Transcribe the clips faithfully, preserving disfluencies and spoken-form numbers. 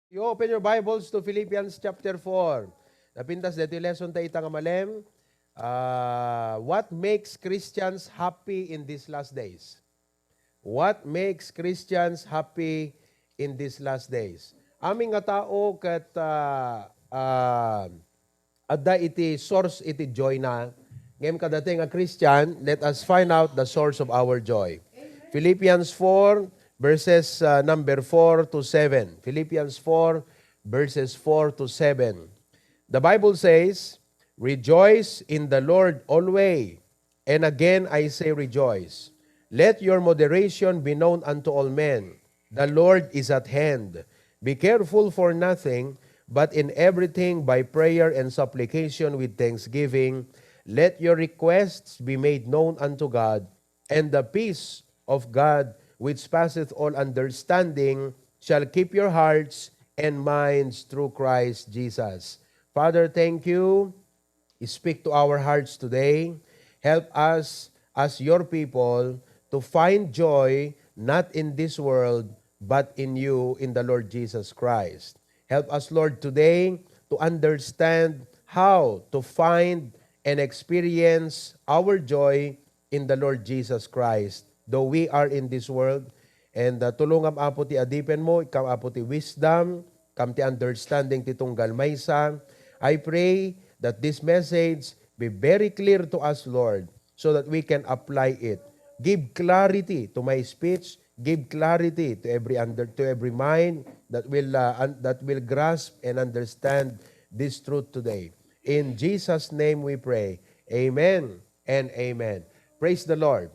You open your Bibles to Philippians chapter four. Napintas daytoy lesson ta ita nga malem. Ah, what makes Christians happy in these last days? What makes Christians happy in these last days? Amin nga tao ket, ah, ah, adda iti source iti joy na. Ngem kadatayo nga Christian, let us find out the source of our joy. Philippians four, verses, uh, number four to seven. Philippians four, verses four to seven. The Bible says, "Rejoice in the Lord always. And again I say, rejoice. Let your moderation be known unto all men. The Lord is at hand. Be careful for nothing, but in everything by prayer and supplication with thanksgiving, let your requests be made known unto God, and the peace of God, which passeth all understanding, shall keep your hearts and minds through Christ Jesus." Father, thank you. Speak to our hearts today. Help us as your people to find joy not in this world, but in you, in the Lord Jesus Christ. Help us, Lord, today to understand how to find and experience our joy in the Lord Jesus Christ. Though we are in this world, and, uh, tulongam, Apo, ti adipen mo, ikam, Apo, ti wisdom, kam ti understanding ti tunggal maysa. I pray that this message be very clear to us, Lord, so that we can apply it. Give clarity to my speech, give clarity to every under, to every mind that will, uh, un-, that will grasp and understand this truth today. In Jesus' name we pray. Amen and amen. Praise the Lord.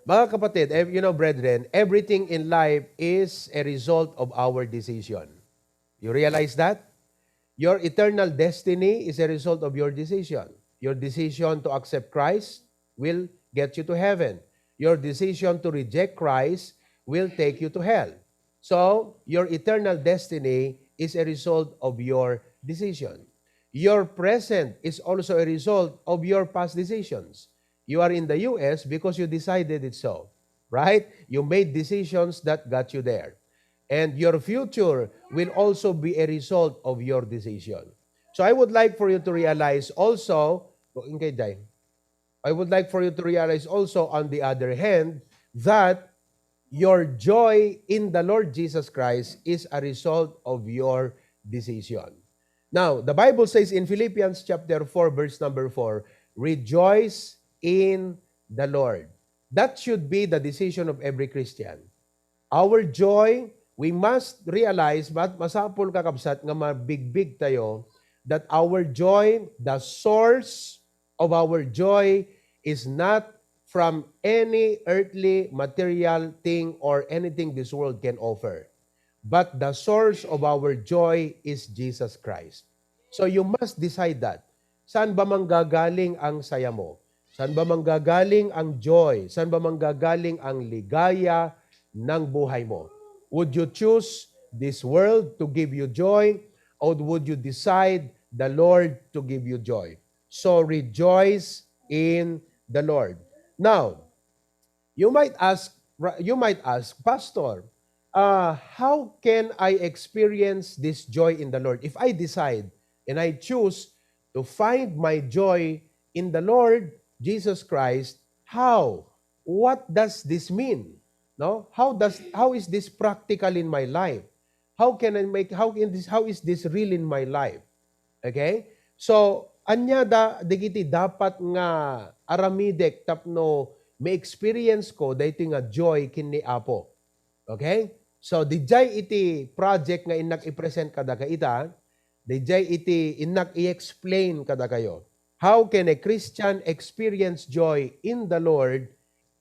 Mga kapatid, eh, you know, brethren, everything in life is a result of our decision. You realize that? Your eternal destiny is a result of your decision. Your decision to accept Christ will get you to heaven. Your decision to reject Christ will take you to hell. So, your eternal destiny is a result of your decision. Your present is also a result of your past decisions. You are in the U S because you decided it so, right? You made decisions that got you there. And your future will also be a result of your decision. So I would like for you to realize also, ingkay, Day. I would like for you to realize also, on the other hand, that your joy in the Lord Jesus Christ is a result of your decision. Now, the Bible says in Philippians chapter four, verse number four, "Rejoice in the Lord." That should be the decision of every Christian. Our joy, we must realize, mat-, masapul, kakabsat, nga mabigbig tayo that our joy, the source of our joy is not from any earthly material thing or anything this world can offer. But the source of our joy is Jesus Christ. So you must decide that. Saan ba manggagaling ang saya mo? Saan ba manggagaling ang joy? Saan ba manggagaling ang ligaya ng buhay mo? Would you choose this world to give you joy, or would you decide the Lord to give you joy? So rejoice in the Lord. Now, you might ask, you might ask, "Pastor, uh, how can I experience this joy in the Lord? If I decide and I choose to find my joy in the Lord Jesus Christ, how? What does this mean? No? How does, how is this practical in my life? How can I make, how can this, how is this real in my life?" Okay? So, ania da dagiti dapat nga aramidek tapno ma-experience ko daytoy nga joy ken ni Apo? Okay? So, didiay iti project nga innak i-present kadakayo ita, didiay iti innak i-explain kadakayo. How can a Christian experience joy in the Lord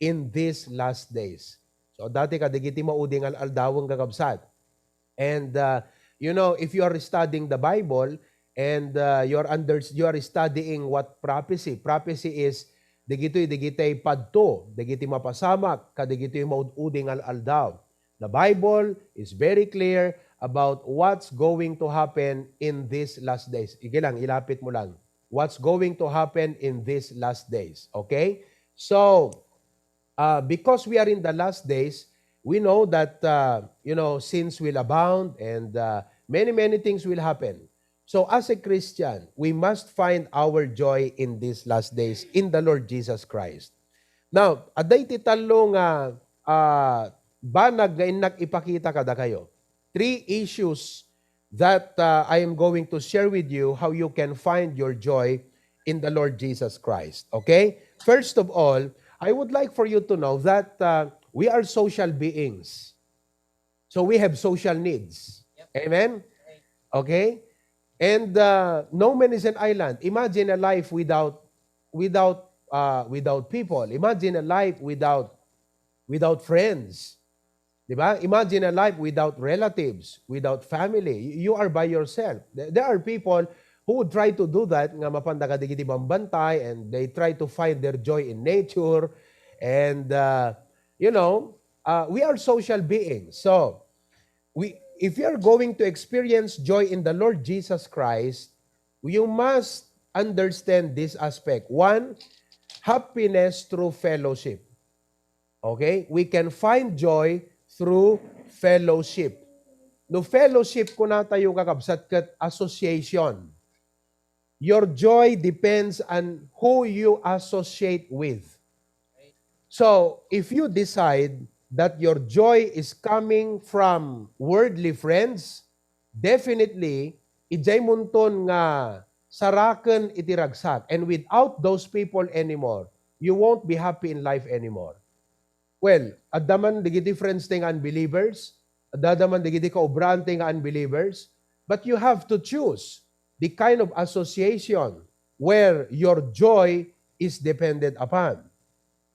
in these last days? So, dati kadagiti maudi nga al-aldawen, kakabsat. And, uh, you know, if you are studying the Bible and, uh, you are under, you are studying what prophecy, prophecy is dagitoy, dagiti padto, dagiti mapasamak, kadagitoy maud-udi nga al-aldaw. The Bible is very clear about what's going to happen in these last days. Ige lang, ilapit mo lang. What's going to happen in these last days? Okay? So, uh, because we are in the last days, we know that, uh, you know, sins will abound and, uh, many, many things will happen. So as a Christian, we must find our joy in these last days in the Lord Jesus Christ. Now, adda iti tallo nga, ah, banag nga innak ipakita kadakayo. Three issues that, uh, I am going to share with you how you can find your joy in the Lord Jesus Christ. Okay? First of all, I would like for you to know that, uh, we are social beings. So we have social needs. Amen? Okay? And, uh, no man is an island. Imagine a life without, without, uh, without people. Imagine a life without, without friends. Di ba? Imagine a life without relatives, without family. You are by yourself. There there are people who would try to do that, nga mapanda kadagiti bambantay, and they try to find their joy in nature. And, uh, you know, uh, we are social beings. So, we, if you are going to experience joy in the Lord Jesus Christ, you must understand this aspect. One, happiness through fellowship. Okay? We can find joy through fellowship. No fellowship, kunatayo, kakabsat, ket association. Your joy depends on who you associate with. So, if you decide that your joy is coming from worldly friends, definitely, idiay munton nga saraken iti ragsak. And without those people anymore, you won't be happy in life anymore. Well, adda man dagiti friends ti nga unbelievers, adda man dagiti kaubraan ti nga unbelievers, but you have to choose the kind of association where your joy is dependent upon.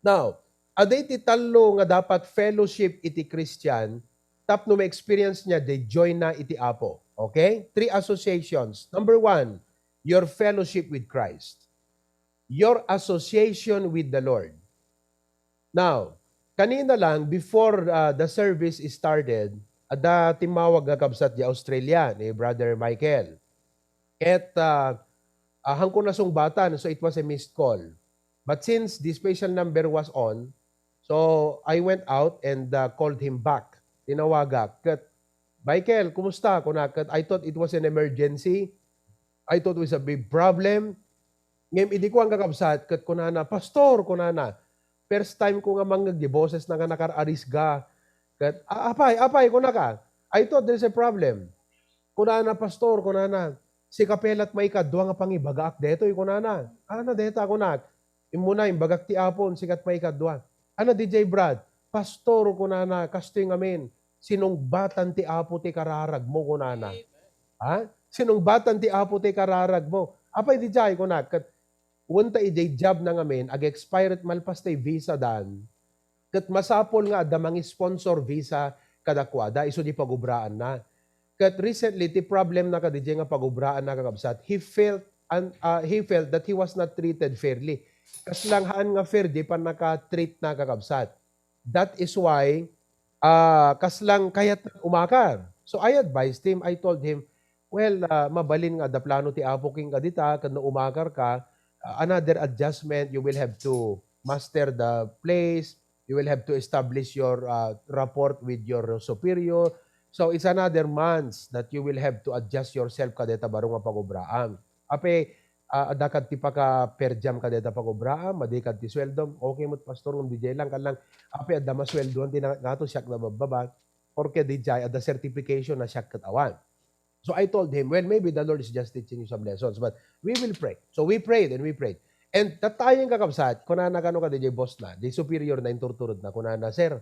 Now, adda iti tallo nga dapat fellowship iti Christian tapno ma-experience niya the joy na iti Apo. Okay? Three associations. Number one, your fellowship with Christ. Your association with the Lord. Now, kanina lang, before, uh, the service started, adda timmawag nga kabsat di Australia, ni Brother Michael. Ket, uh, uh, hangko nasungbatan, so it was a missed call. But since the special number was on, so I went out and, uh, called him back. Tinawagak, ket, "Michael, kumusta?" kunak, ket I thought it was an emergency. I thought it was a big problem. Ngem idi kuan, kakabsat, ket kunana, "Pastor," kunana, "first time ko nga mangngeg di bosesna nga nakar-arisga." Ket, "A-, apay, apay," kunaka, "I thought there's a problem." Kunana, "Pastor," kunana, "sika pay la't maikadua nga pangibagaak detoy," kunana. "Ano deta?" kunak. "Immuna, imbagak ti Apo, sika ti maikadua." "Ano diay, Brad?" "Pastor," kunana, "kastoy ngamin, sinungbatan ti Apo ti kararagmo," kunana. Ha? "Sinungbatan ti Apo ti kararagmo." "Apay diay?" kunak. Ket wen ta idiay job na ngamin, ag-expire et malpas ti visa dan, ket masapul nga adda mangi-sponsor visa kadakuada isu di pagubraanna. Ket recently, ti problem na kadiay nga pagubraanna, kakabsat, he felt un-, ah, he felt that he was not treated fairly. Kasla nga haan nga fair di pannaka-treat na, kakabsat. That is why, ah, kasla nga kayat umakar. So I advised him, I told him, "Well, ah, mabalin nga adda plano ti Apo kenka dita, ket no umakar ka, ah, another adjustment, you will have to master the place, you will have to establish your, ah, rapport with your superior. So it's another months that you will have to adjust yourself kadeta baro nga pagubraam. Apay, ah, adda kad ti paka-per diem kadeta pagubraam, madi kad ti sueldom." "Okay met, Pastor, ngem diay lang, kasla nga apay adda masweldoan ti na-, ngato, siak nababbaba, porke diay adda certification a siak ket awan." So I told him, "Well, maybe the Lord is just teaching you some lessons, but we will pray." So we prayed and we prayed. And that time, kakabsat, kunana kano kadiay boss na, di superior na inturturod na, kunana, "Sir,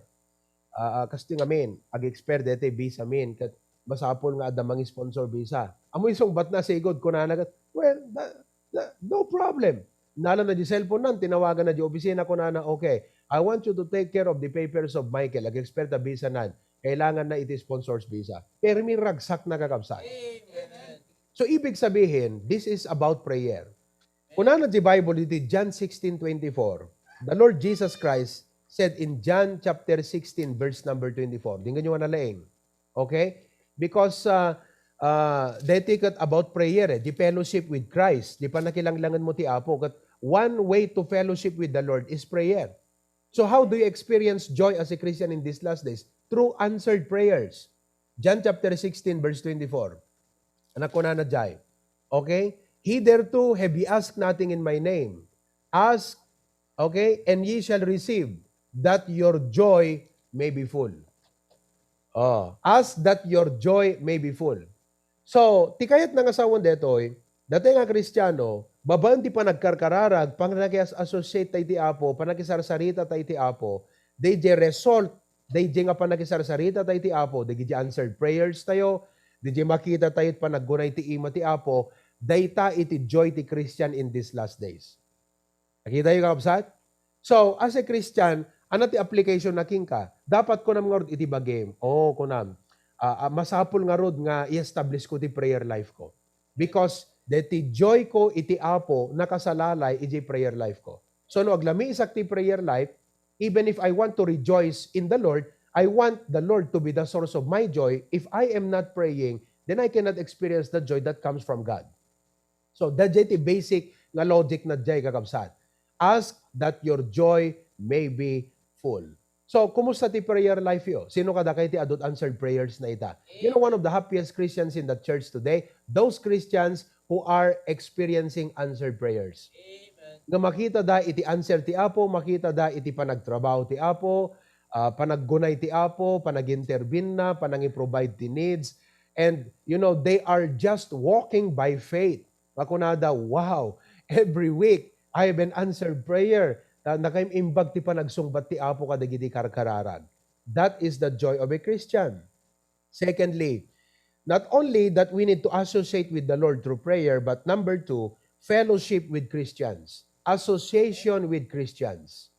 ah, ah, kastoy ngamin, ag-expire deta visa min, ket masapul nga adda mangi-sponsor visa." Ammoy sungbat na, sigud, kunana ket, "Well, da-, da-, no problem." Nala na di cellphone nan, tinawagan na di opisina, kunana, "Okay, I want you to take care of the papers of Michael, ag-expire ta visa nan. Kailangan na iti sponsor's visa." Permi ragsak na, kakabsat. Amen. So, ibig sabihin, this is about prayer. Kunana di Bible iti John sixteen twenty-four, the Lord Jesus Christ said in John chapter sixteen, verse number twenty-four, denggenyo a nalaing. Okay? Because, uh, uh, daytoy ket about prayer, eh, di fellowship with Christ, di pannakilanglangenmo ti Apo. Ket one way to fellowship with the Lord is prayer. So how do you experience joy as a Christian in these last days? through answered prayers. John chapter sixteen, verse twenty-four. Anak ko na na jay. Okay? Hitherto have ye asked nothing in my name. Ask, okay, and ye shall receive, that your joy may be full. Oh, ask that your joy may be full. So, ti kayat nga sawen detoy, dayta nga Kristiano, babaen ti panagkarkararag, panakias-associate tayo iti Apo, panakisarsarita tayo iti Apo, dayjay result, dayjay nga panakisarsarita tayo iti Apo, dagiti answered prayers tayo, dayjay makita tayo iti panaggunay ti ima ti Apo, dayta iti joy ti Christian in these last days. Nakita yo, kakabsat? So, as a Christian, ano ti application na kenka? Dapat kunam ngarud iti bagim. Oo, kunam. Ah, ah, masapul ngarud nga i-establish ko ti prayer life ko. Because deti joy ko iti Apo, nakasalalay iti prayer life ko. So, no aglamisak ti prayer life, even if I want to rejoice in the Lord, I want the Lord to be the source of my joy. If I am not praying, then I cannot experience the joy that comes from God. So, dayjay ti basic nga logic na jay, kakabsat. Ask that your joy may be full. So, kumusta ti prayer life yo? Sino kadakay ti adut answered prayers na ita? You know, one of the happiest Christians in the church today, those Christians who are experiencing answered prayers. Nga makita da iti answer ti Apo, makita da iti panagtrabaho ti Apo, ah, panaggunay ti Apo, panaginterbinna, panangi-provide ti needs. And, you know, they are just walking by faith. Makunada, "Wow, every week, I have an answered prayer." Ta-, nakaim-imbag ti panagsungbat ti Apo kadagiti karkararag. That is the joy of a Christian. Secondly, not only that we need to associate with the Lord through prayer, but number two, fellowship with Christians. Association with Christians.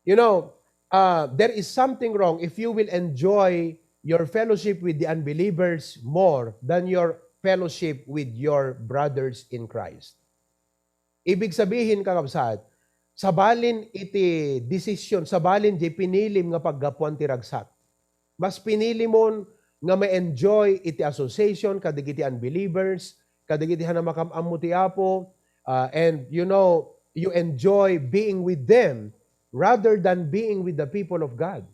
You know, uh, there is something wrong if you will enjoy your fellowship with the unbelievers more than your fellowship with your brothers in Christ. Ibig sabihin, kakabsat, sabalin iti desisyon, sabalin di pinilim nga paggapuan ti ragsak, mas pinilimon nga ma-enjoy iti association kadagiti unbelievers, kadagiti hana makam-ammo ti Apo, uh, and, you know, you enjoy being with them rather than being with the people of God.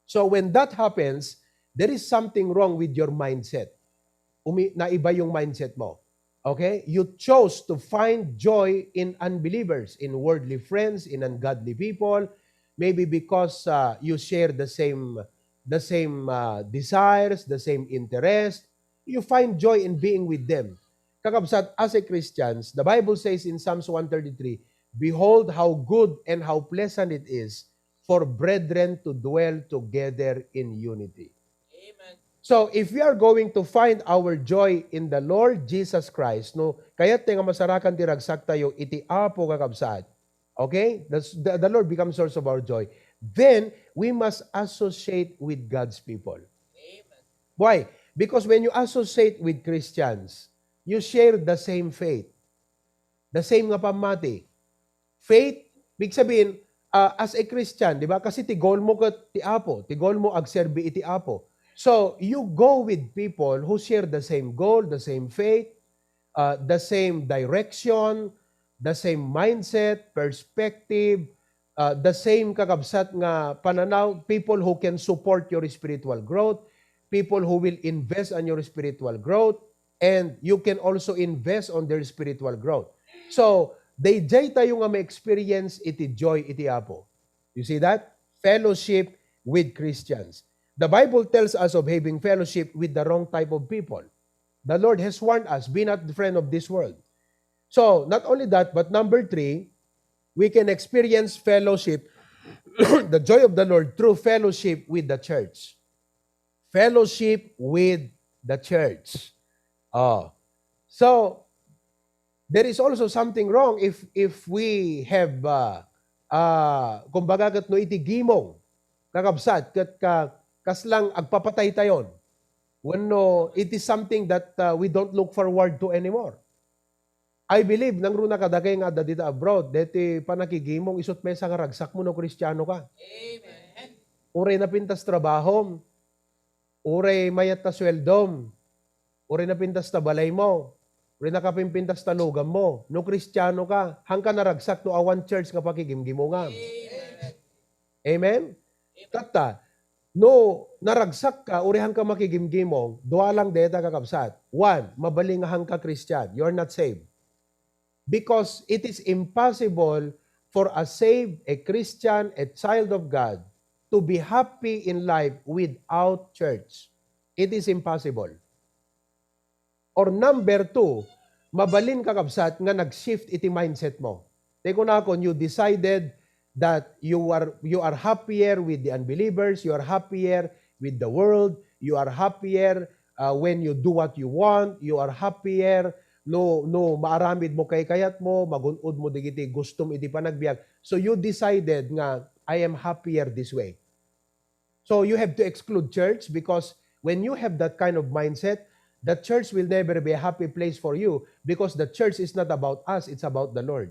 So when that happens, there is something wrong with your mindset. Umi-, naiba yung mindset mo. Okay? You chose to find joy in unbelievers, in worldly friends, in ungodly people. Maybe because, uh, you share the same, the same, uh, desires, the same interest. You find joy in being with them. Kakabsat, as a Christians, the Bible says in Psalms one thirty-three, "Behold how good and how pleasant it is for brethren to dwell together in unity." Amen. So, if we are going to find our joy in the Lord Jesus Christ, no, kayat nga masarakan ti ragsak tayo iti Apo, kakabsat, okay? The, the, the Lord becomes source of our joy. Then, we must associate with God's people. Amen. Why? Because when you associate with Christians, you share the same faith, the same nga pammati. Faith, big sabihin, ah, as a Christian, di ba? Kasi ti goal mo ket ti Apo, ti goal mo agserbi iti Apo. So, you go with people who share the same goal, the same faith, uh, the same direction, the same mindset, perspective, uh, the same, kakabsat, nga pananaw, people who can support your spiritual growth, people who will invest on your spiritual growth, and you can also invest on their spiritual growth. So, dayjay tayo nga ma-experience iti joy iti Apo. You see that? Fellowship with Christians. The Bible tells us of having fellowship with the wrong type of people. The Lord has warned us, "Be not the friend of this world." So, not only that, but number three, we can experience fellowship, the joy of the Lord, through fellowship with the church. Fellowship with the church. Oh. So, there is also something wrong if, if we have, uh, uh, kumbaga, ket no iti gimong, kakabsat, ket ka-, kaslang agpapataytayon. Wenno, it is something that, uh, we don't look forward to anymore. I believe, nangruna kadakay nga adda dita abroad, deti panakigimong, isut maysa nga ragsak mo no Kristiano ka. Amen. Uray napintas trabahom, uray mayat ta sueldom, uray napintas ta balay mo, uray nakapimpintas ta lugam mo, no Kristiano ka, haanka naragsak no awan church nga pakigimgimongam. Amen. Amen? Tatta, No naragsak ka, uray haanka makigimgimong, dua lang dayta, kakabsat. One, mabalin nga haanka Christian. You're not saved. Because it is impossible for a saved, a Christian, a child of God to be happy in life without church. It is impossible. Or number two, mabalin, kakabsat, nga nag-shift iti mindset mo. Ti kunakon, you decided that you are, you are happier with the unbelievers, you are happier with the world, you are happier, uh, when you do what you want, you are happier no, no maaramid mo kaykayat mo, magun-od mo dagiti gustom iti panagbiag. So you decided nga, "I am happier this way." So you have to exclude church, because when you have that kind of mindset, the church will never be a happy place for you, because the church is not about us, it's about the Lord.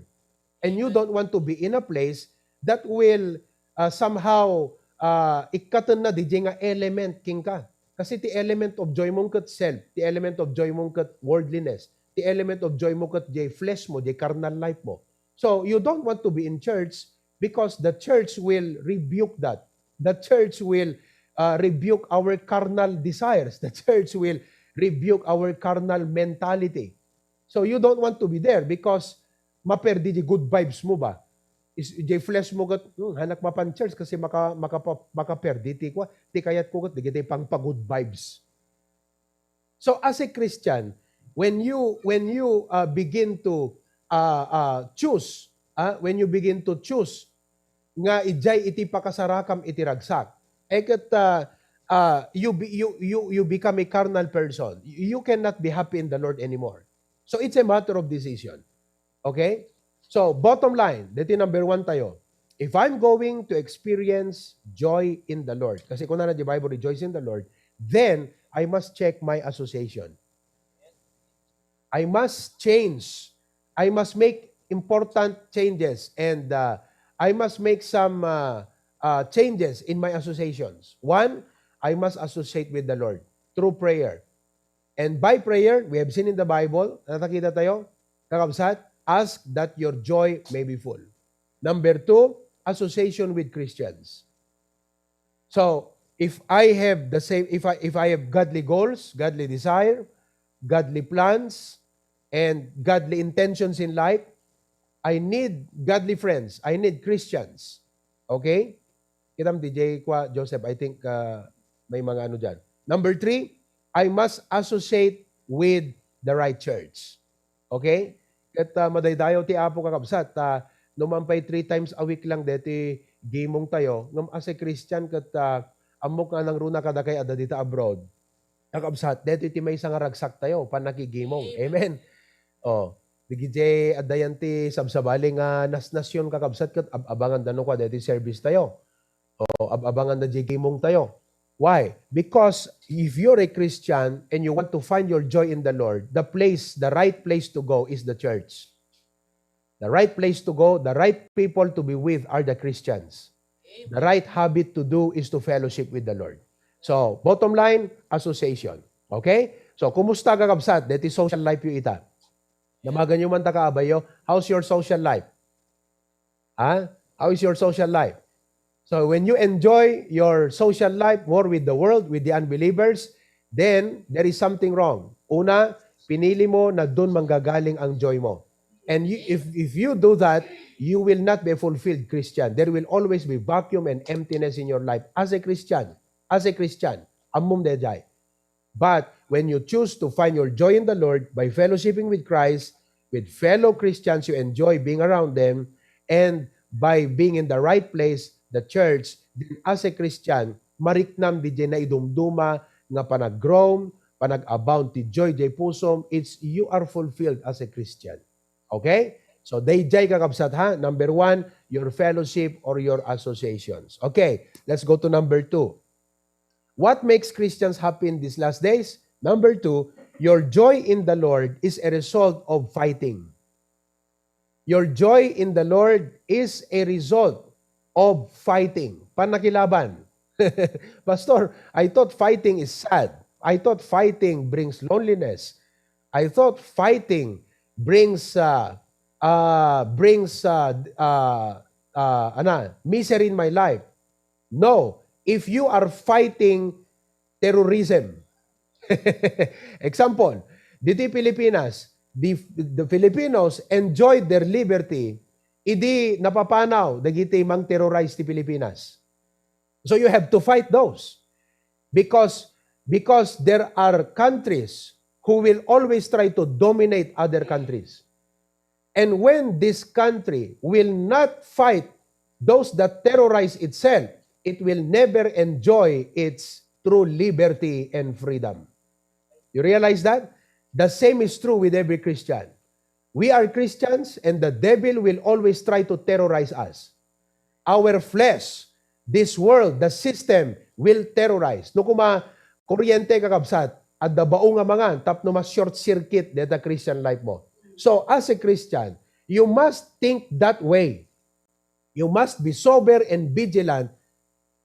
And you don't want to be in a place that will, uh, somehow, uh, ikkatenna diay nga element kenka. Kasi ti element of joy mo ket self, ti element of joy mo ket worldliness, ti element of joy mo ket diay flesh mo, diay carnal life mo. So you don't want to be in church because the church will rebuke that. The church will, uh, rebuke our carnal desires. The church will rebuke our carnal mentality. So you don't want to be there because maperdi diay good vibes mo ba? Is, diay flesh mo ket, "Hmm, hanak mapan church kasi maka-, makapa-, makaperdi ti kua, ti kayatko ket dagiti pangpa-good vibes." So as a Christian, when you, when you, uh, begin to, uh, uh, choose, uh, when you begin to choose nga idiay iti pakasarakam iti ragsak, eh, ket, uh, uh, you be-, you, you, you become a carnal person. You cannot be happy in the Lord anymore. So it's a matter of decision. Okay? So, bottom line, daytoy number one tayo. If I'm going to experience joy in the Lord, kasi kunana diay Bible, "Rejoice in the Lord," then I must check my association. I must change. I must make important changes, and, uh, I must make some, uh, uh, changes in my associations. One, I must associate with the Lord through prayer. And by prayer, we have seen in the Bible, nakita tayo, kakabsat, "Ask that your joy may be full." Number two, association with Christians. So, if I have the same, if I, if I have godly goals, godly desire, godly plans, and godly intentions in life, I need godly friends. I need Christians. Okay? Kitam diay kua, Joseph, I think, uh, may mga ano diyan. Number three, I must associate with the right church. Okay? Ket, ah, madaydayaw ti Apo, kakabsat, ta no man pay three times a week lang deti gimong tayo, ngem as a Christian ket, ah, ammok nga nangruna kadakay adda dita abroad. Kakabsat, deti ti maysa nga ragsak tayo, pannakigimong. Amen. Amen. Oh, digidiay adda yan ti sabsabali nga nasnasyon, kakabsat, ket ab-abangan da no kua deti service tayo. O, ab-abangan da diay gimong tayo. Why? Because if you're a Christian and you want to find your joy in the Lord, the place, the right place to go is the church. The right place to go, the right people to be with are the Christians. The right habit to do is to fellowship with the Lord. So, bottom line, association. Okay? So, kumusta, kakabsat, deti social life yo ita? Damagan yo man ta kaabayo. How's your social life? Ha? How is your social life? So when you enjoy your social life more with the world, with the unbelievers, then there is something wrong. Una, pinili mo na dun manggagaling ang joy mo. And you, if, if you do that, you will not be a fulfilled Christian. There will always be vacuum and emptiness in your life as a Christian. As a Christian, ammom daydiay. But when you choose to find your joy in the Lord by fellowshipping with Christ, with fellow Christians, you enjoy being around them, and by being in the right place, the church, then as a Christian, mariknam diay naidumduma nga panag-grow, panag-abound ti joy diay pusom. It's, you are fulfilled as a Christian. Okay? So, daydiay, kakabsat, ha? Number one, your fellowship or your associations. Okay, let's go to number two. What makes Christians happy in these last days? Number two, your joy in the Lord is a result of fighting. Your joy in the Lord is a result of fighting. Panakilaban. Pastor, I thought fighting is sad. I thought fighting brings loneliness. I thought fighting brings, uh, uh, brings, uh, uh, uh, ano, misery in my life. No, if you are fighting terrorism. Example, ditoy Pilipinas, the, the Filipinos enjoyed their liberty idi napapanaw dagiti mang-terrorize ti Pilipinas. So you have to fight those because because there are countries who will always try to dominate other countries. And when this country will not fight those that terrorize itself, it will never enjoy its true liberty and freedom. You realize that? The same is true with every Christian. We are Christians, and the devil will always try to terrorize us. Our flesh, this world, the system will terrorize. No kuma, kuryente, kakabsat, adda bao nga mangan tapno ma-short circuit deta Christian life mo. So, as a Christian, you must think that way. You must be sober and vigilant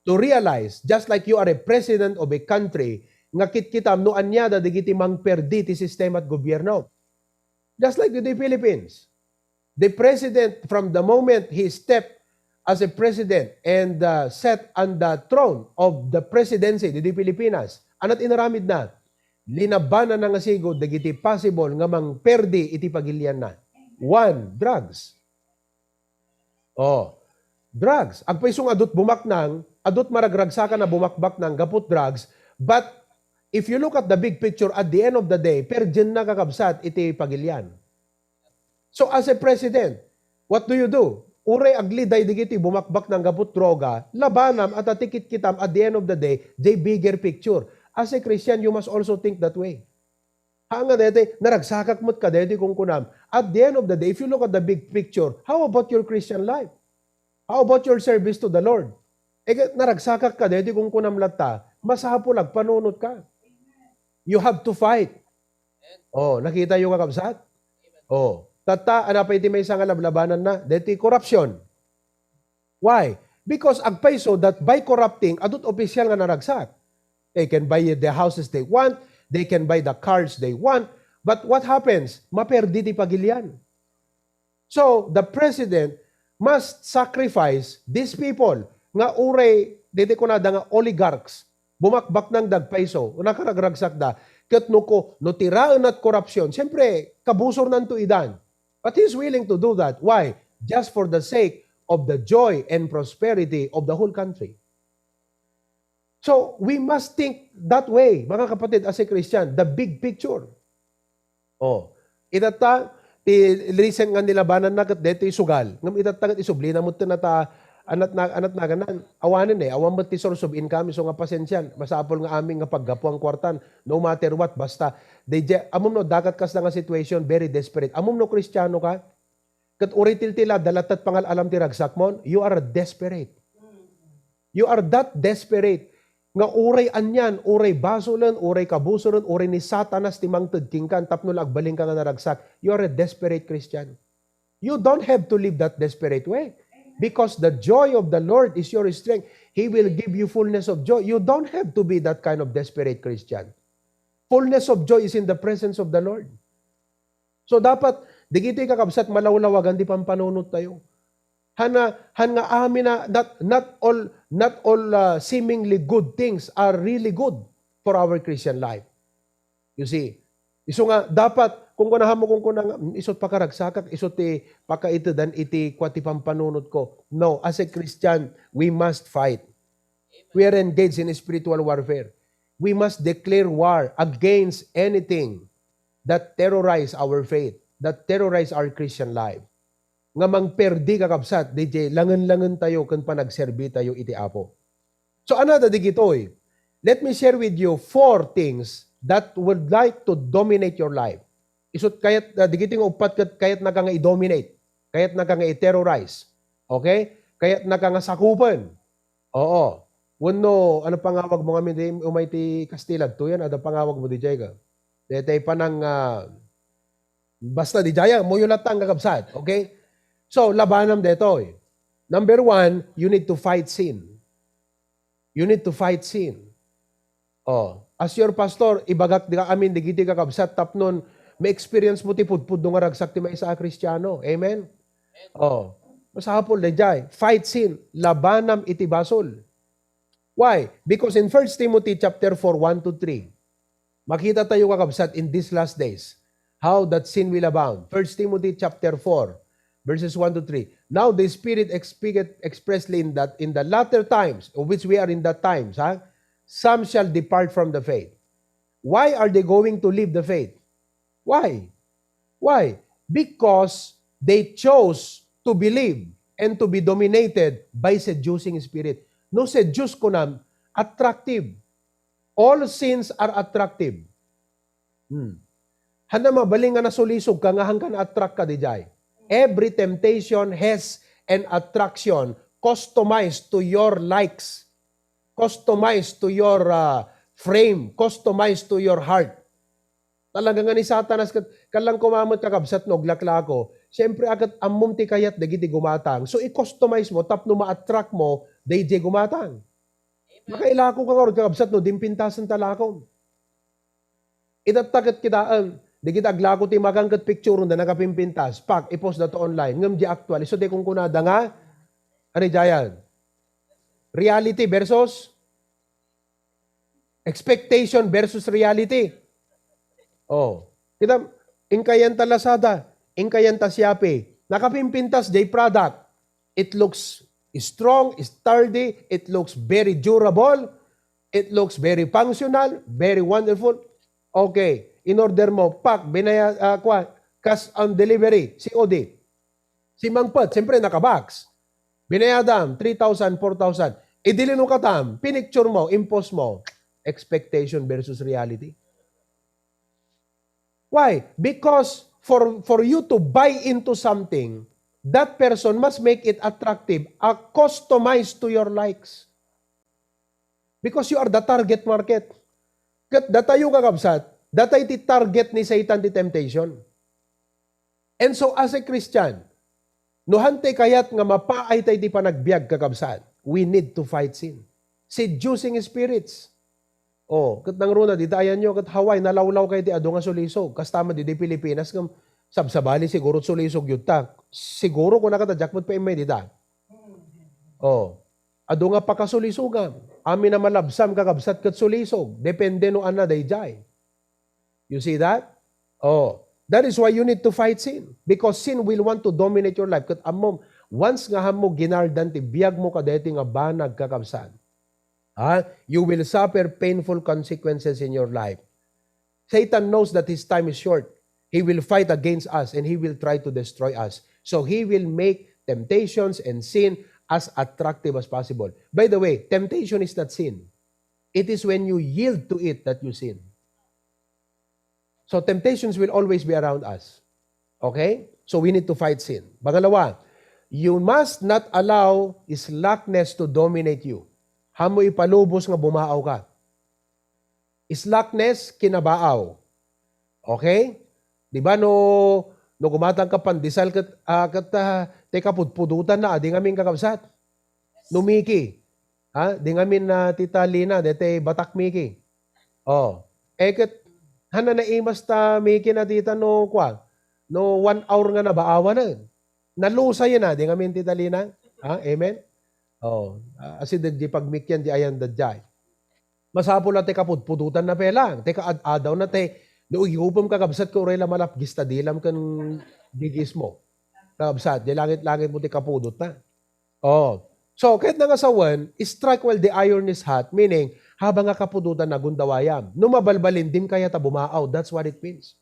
to realize, just like you are a president of a country, nga kitkitam no ania da dagiti mangperdi ti sistema ti gobierno. Just like the Philippines. The president, from the moment he stepped as a president and uh, sat on the throne of the presidency ditoy Pilipinas, anat inaramid na? Linabanan na nga sigud dagiti possible nga mangperdi iti pagilianna. One, drugs. Oh, drugs. Agpayso nga adut bumaknang, adut maragragsakan a bumakbaknang gaput drugs, but if you look at the big picture, at the end of the day, perdienna, kakabsat, iti pagilian. So as a president, what do you do? Uray agliday digiti bumakbaknang gaput droga, labanam a ta ti kitkitam at the end of the day, the bigger picture. As a Christian, you must also think that way. Ha nga daytoy, naragsakak met kadaytoy kunkunam. At the end of the day, if you look at the big picture, how about your Christian life? How about your service to the Lord? E, naragsakak kadaytoy kunkunam latta, masapul agpanunot ka. You have to fight. Oh, nakita yo, kakabsat? Oh, tatta, ano pa iti maysa nga lablabanan na? Deti corruption. Why? Because agpayso that by corrupting, adut opisyal nga naragsak. They can buy the houses they want, they can buy the cars they want, but what happens? Maperdi ti pagilian. So, the president must sacrifice these people nga uray, deti kunada nga oligarchs, bumakbaknang dagpayso, nakaragragsakda, ket no ko, no tiraen at korupsyon, siyempre, kabusornanto idan. But he's willing to do that. Why? Just for the sake of the joy and prosperity of the whole country. So, we must think that way, mga kapatid, as a Christian, the big picture. Oh, itatta, ti recent nga nilabanan na ket detoy sugal. Ngem itatta ket isublina met ta, anat na, anat na ganan. Awanen eh, awan met ti source of income, isu nga pasensian. Masapul nga amin nga paggapuan kuartan, no matter what, basta. They, amom no, dakat kasla nga situation, very desperate. Amom no Kristiano ka, ket uray tiltila, dalatat pangal-alam ti ragsakmon, you are desperate. You are that desperate nga uray anian, uray basolen, uray kabusoren, uray ni Satanas ti mangted kenka tapno la agbalinka nga naragsak. You are a desperate Christian. You don't have to live that desperate way because the joy of the Lord is your strength. He will give you fullness of joy. You don't have to be that kind of desperate Christian. Fullness of joy is in the presence of the Lord. So, dapat, dagitoy kakabsat, malawlawagan ti pampanunottayo. Hana, han nga amin a, not, not all, not all, uh, seemingly good things are really good for our Christian life. You see? Isu nga, dapat, kung kunahamo, kung kuna nga, "Hmm, isut pakaragsakak, isut ti pakaitedan iti kua ti pampanunotko." No, as a Christian, we must fight. We are engaged in spiritual warfare. We must declare war against anything that terrorize our faith, that terrorize our Christian life. Nga mangperdi, kakabsat, didiay langen-langen tayo ken panagserbi tayo iti Apo. So, another digitoy, let me share with you four things that would like to dominate your life. Isut kayat, ah, digitoy nga uppat ket kayatnaka nga i-dominate, kayatnaka nga i-terrorize. Okay? Kayatnaka nga sakupen. Oo. Wenno, ano pangawag mo ngamin, di umay ti Kastila, to yan, ada pangawag mo, di jay ka. Detay panang, ah, basta di jaya, mo yun latang kakabsat, okay? So, labanam detoy. Number one, you need to fight sin. You need to fight sin. Oh, as your pastor, ibagak di amin digiti kakabsat tapnon ma-experience mo ti pudpudno nga ragsak ti maysa a Kristiano. Amen? Oh, masapul dayjay. Fight sin, labanam iti basol. Why? Because in First Timothy chapter four, one to three, makita tayo, kakabsat, in these last days, how that sin will abound. First Timothy chapter four, verses one to three. "Now the Spirit speaketh expressly in that in the latter times, of which we are in that times, ha, some shall depart from the faith." Why are they going to leave the faith? Why? Why? Because they chose to believe and to be dominated by seducing spirit. No seduce kunam, attractive. All sins are attractive. Hmm. Hanna mabalin nga nasulisog ka nga hangkan attract ka dijay. Every temptation has an attraction customized to your likes, customized to your, uh, frame, customized to your heart. Talaga nga ni Satanas ket, kallang kumamet, kakabsat, no aglaklako. Siyempre, aket ammom ti kayat dagiti gumatang. So, i-customize mo tapno ma-attract mo daydiay gumatang. Makailako ka ngarud, kakabsat, no dimpintasen ta lakom. Itatta ket kitaen, dagiti aglako ti makan ket picturonda nakapimpintas. Pak, i-post da to online. Ngem di actual. Isu ti kunkunada nga, ano diayan? Reality versus expectation versus reality. Oh. Kita, inkayan ta Lazada, inkayan ta Shopee. Nakapimpintas jay product. It looks strong, sturdy, it looks very durable, it looks very functional, very wonderful. Okay, in order mo, pak, binaya-, ah, kwa, cash on delivery, C O D. Simangpet, siyempre naka-box. Binayadam, three thousand, four thousand. Idilino katam, pinicture mo, impose mo. Expectation versus reality. Why? Because for, for you to buy into something, that person must make it attractive, uh, customized to your likes. Because you are the target market. Ket datayo, kakabsat, datay ti target ni Satan ti temptation. And so, as a Christian, no hantay kayat nga mapaay tay ti panagbiag, kakabsat, we need to fight sin. Seducing spirits. Oh, ket nangruna, dita ayanyo, ket Hawaii, nalawlaw kay ti adu nga sulisog. Kasta man di, di Pilipinas, ngem sabsabali siguro sulisog yutta. Siguro kuna kata, Jack, met pa immay dita. Oh, adu nga pakasulisogam. Amin a malabsam, kakabsat, ket sulisog. Depende no anna dayjay. You see that? Oh, that is why you need to fight sin. Because sin will want to dominate your life. Ket ammom, once nga hammo ginardan ti biag mo kadaytoy nga banag, kakabsat, ha, you will suffer painful consequences in your life. Satan knows that his time is short. He will fight against us and he will try to destroy us. So he will make temptations and sin as attractive as possible. By the way, temptation is not sin. It is when you yield to it that you sin. So temptations will always be around us. Okay? So we need to fight sin. Pangalawa, you must not allow slackness to dominate you. Hammo ipalubos nga bumaaw ka. Slackness, kinabaaw. Okay? Di ba no, no gumatang ka pandesal ket, ah, ket, ah, tay kapudpudotan na, adi ngamin, kakabsat? No Mickey. Ha? Di ngamin na tita Lina, daytay batak Mickey. Oh. Eh, ket, hana naimas ta Mickey na tita no, kwa, no one hour nga nabaawan na. Nalusayen na, di ngamin tita Lina. Ha? Amen? Oh. Ah, asi dagiti pagmikyan, di ayan dayjay. Masapul a ti kapudpudotan na pay lang. Ti kaad-adaw na ti, no igupem, kakabsat, ko uray la malapgis ta dilam ken gigis mo. Kakabsat, di langit-langit mo ti kapudot na. Oh. So, ket nga sawen, strike while the iron is hot, meaning, habang nga kapudotan na, gundawayam. No mabalbalin, dim kayat a bumaaw. That's what it means.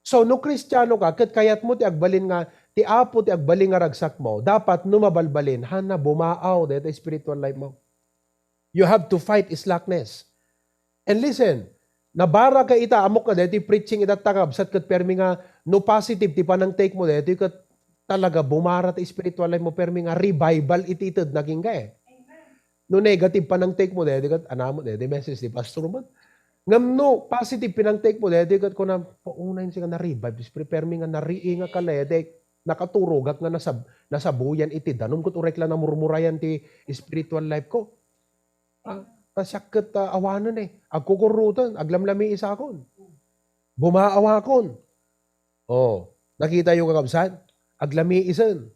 So, no Kristiano ka, ket kayatmo ti agbalin nga, ti Apo ti agbalin nga ragsakmo, dapat no mabalbalin, hana bumaaw dayta spiritual life mo. You have to fight slackness. And listen, nabara ka ita, ammok nga daytoy preaching ita, kakabsat, ket permi nga no positive ti panang-take mo daytoy, ket talaga bumara ti spiritual life mo, permi nga revival iti ited na kenka eh. No negative panang-take mo daytoy, ket anamo daytoy message ti pastor man. Ngem no positive pinang-take mo daytoy, ket kuna, paunay nga na-revive ti spirit, permi nga nariingak kadaytoy, nakaturogak nga nasab-, nasabuyan iti danum, ket uray la namurmurayan ti spiritual life ko. Ah, ta siak ket, ah, awanen eh. Agkukurroten, aglamlamiisakon. Bumaawakon. Oh, nakitayo, kakabsat? Aglamiisen.